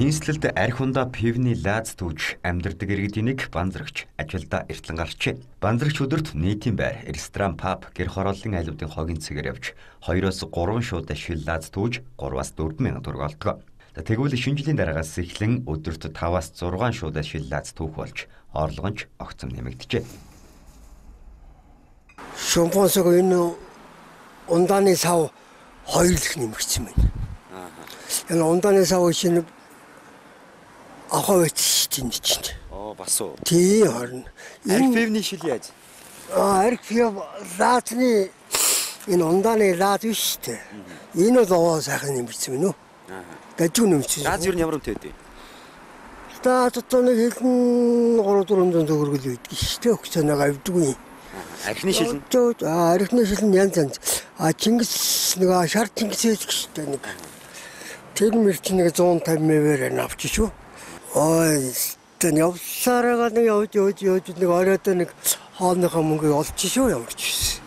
Нийслэлд арх ундаа пивний лааз түүж амьдардаг иргэдийн нэг Банзрагч ажилдаа эртлэн гарчээ. Банзрагч өдөрт нийтийн байр, ресторан, паб, гэр хорооллын айлуудын хогийн цэгээр явж 2-3 шуудаа шил лааз түүж 3-4 мянга төгрөг олдог. Тэгвэл шинэ жилийн дараагаас эхлэн өдөрт 5-6 шуудаа шил лааз түүх болж орлого нь ч огцом нэмэгджээ. Шампансаг энэ ундааны сав 2 л нэмэгдсэн байна. Энэ ундааны сав чинь авах байж шүү дээ чинь. Оо бас уу. Тий харин. Арх пивний шил яаж? Арх пив лаазны энэ ундааны лааз биш шүү дээ. Энэ бол овоо сайхан нэмэгдсэн байна уу? Гажуу нэмэгдсэн. Лааз юу ямар үнэтэй вэ? Лааз одоо нэг хэлэн 3-400 төгрөг л байдаг шүү дээ. Өгцөнөг авдаггүй. Архины шил нь? Архины шил нь янз янз. Чингис нэг шар Чингис байдаг шүү дээ нэг. Тэр мөр чинь нэг 150 мээр авчих шүү. Ой, тэн явсараа нэг явж явж явж нэг оройд нэг хоолныхоо мөнгөийг олчих шүү ямар ч байсан.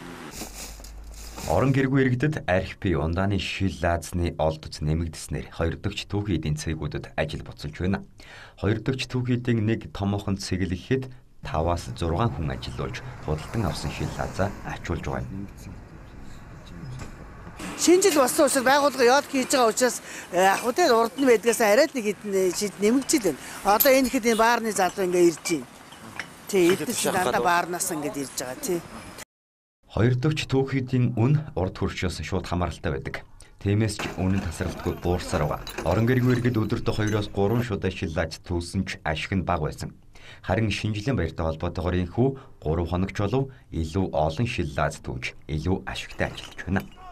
Орон гэргүй иргэдэд арх пив ундааны шил лаазны олдоц нэмэгдснээр хоёр дахь түүхий эдийн цэгүүдэд ажил буцалж байна. Хоёр дахь түүхий эдийн нэг томоохон цэглэхэд гэхэд 5-6 хүн ажиллуулж худалдан авсан шил лаазаа ачуулж байгаа юм. Шинэ жил болсон учраас байгууллага ёолк хийж байгаа учраас яг үгүй урд нь байдгаас арай л нэг хэдэн шид нэмэгдэж байна. Одоо энэ хэд энэ баарны залуу ингээ ирж байна. Тий, эдгээр чинь дандаа баарнаас ингээд ирж байгаа тий. Хоёр дахь түүхийдийн үн урд хөршөөс шууд хамааралтай байдаг. Тиймээс ч үнэн тасралтгүй буурсаар байгаа. Орон гэргүй иргэд өдөрт 2-3 шуудаа шил лааз түүсэн ч ашиг нь бага байсан. Харин шинэ жилийн баяртай холбоотойгоор энэхүү 3 хоног чулуу илүү олон шил лааз түүж илүү ашигтай ажиллаж байна.